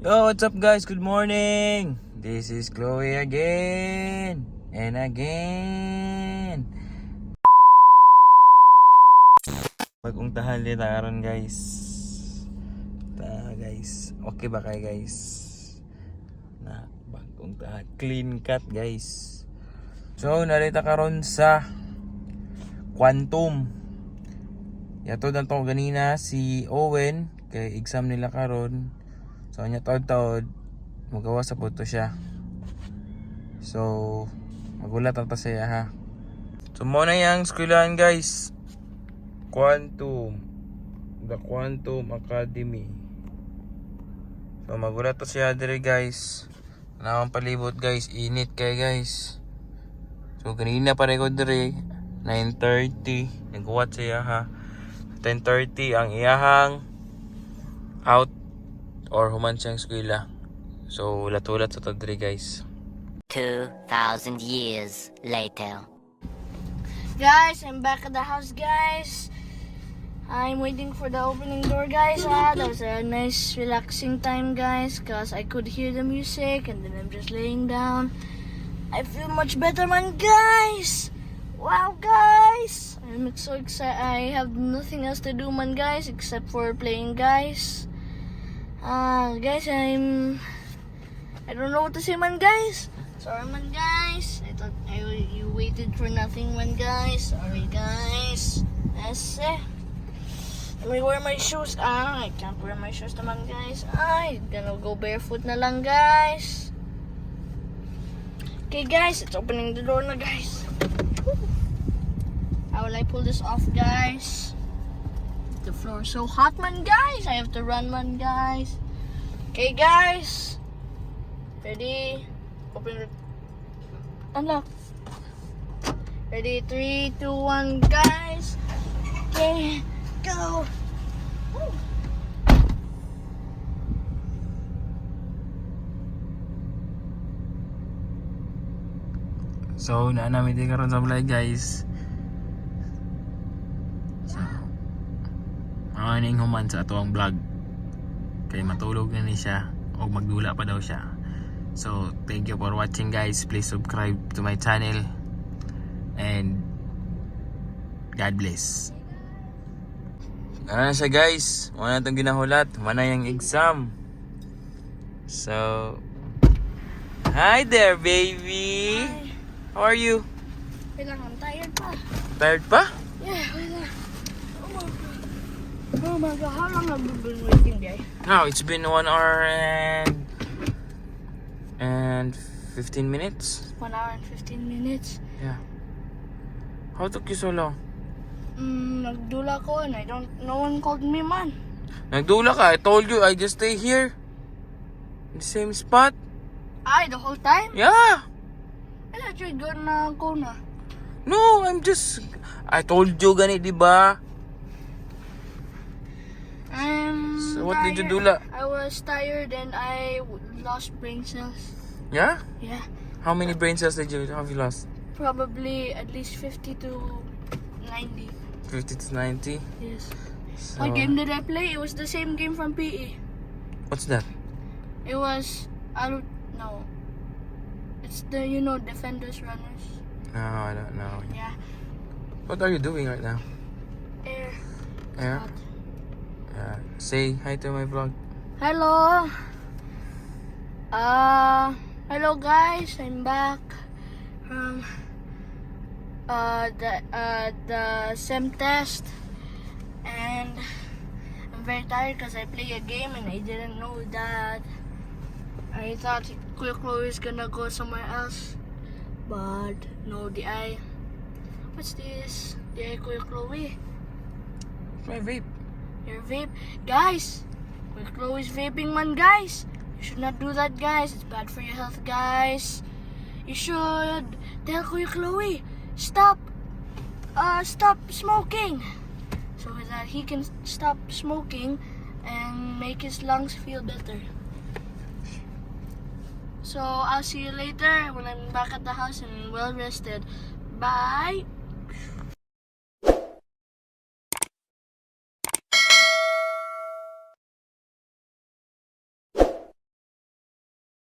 Yo, what's up guys? Good morning! This is Chloe again and again. Pag-ungtahan din taron guys. Guys, okay ba kayo guys? Na pag-ungtahan, clean cut guys. So, narita karon sa Quantum. Yato na to ganina si Owen kay exam nila karon. So, nya taod-taod magawa sa puto siya. So, magulat ang tasaya ha. So, muna yung eskwelahan guys. Quantum. The Quantum Academy. So, magulat to siya dire guys. Nakang palibot guys. Init kay guys. So, kanina pa rin ko dire. 9:30. Nag-what siya ha. 10:30 ang iyahang out or human siyang eskwela. So, ulat-ulat sa tadri guys. 2,000 years later. Guys, I'm back at the house, guys. I'm waiting for the opening door, guys. That was a nice relaxing time, guys, because I could hear the music and then I'm just laying down. I feel much better, man, guys. Wow, guys. I'm so excited. I have nothing else to do, man, guys, except for playing, guys. Guys, I don't know what to say, man, guys. Sorry, man, guys. I thought you waited for nothing, man, guys. Sorry, guys. Let me wear my shoes. I can't wear my shoes naman, guys. I'm gonna go barefoot na lang, guys. Okay, guys, it's opening the door na, guys. How will I pull this off, guys? The floor is so hot, man, guys. I have to run, man, guys. Okay, guys. Ready? Open it. Unlock. Ready? 3, 2, 1, guys. Okay, go. Woo. So, namin din karon sa vlog guys. So, maning human sa atuang vlog. Kay matulog na ni siya o magdula pa daw siya. So, thank you for watching guys. Please subscribe to my channel. And God bless. Ano na siya guys? Wala na itong ginahulat. Wala yung exam. So, hi there baby. Hi. How are you? Wait lang, I'm tired pa. Tired pa? Yeah, wait lang. Oh my god, how long have you been waiting there? No, it's been 1 hour and 15 minutes. 1 hour and 15 minutes. Yeah. How took you so long? Nagdula ko and no one called me, man. Nagdula ka. I told you I just stay here. In the same spot. Ay, the whole time? Yeah. I thought you're gonna go na. No, I told you ganit, di ba? I'm So what did you tired. dula? I was tired and I lost brain cells. Yeah? Yeah. How many brain cells have you lost? Probably at least 50 to 90. 50 to 90. Yes. So, What game did I play? It was the same game from PE. what's that? It was, I don't know. It's the, defenders, runners. No, I don't know. Yeah. What are you doing right now? Air. Yeah. Hot. Say hi to my vlog. Hello. Hello guys. I'm back from the SEM test, and I'm very tired because I play a game and I didn't know that. I thought Kuya Chloe is gonna go somewhere else, but no, what's this? Kuya Chloe. My vape. Your vape. Guys, Kuya Chloe's vaping, man, guys. You should not do that, guys. It's bad for your health, guys. You should tell Kuya Chloe, stop smoking, so that he can stop smoking and make his lungs feel better. So I'll see you later when I'm back at the house and well rested. Bye.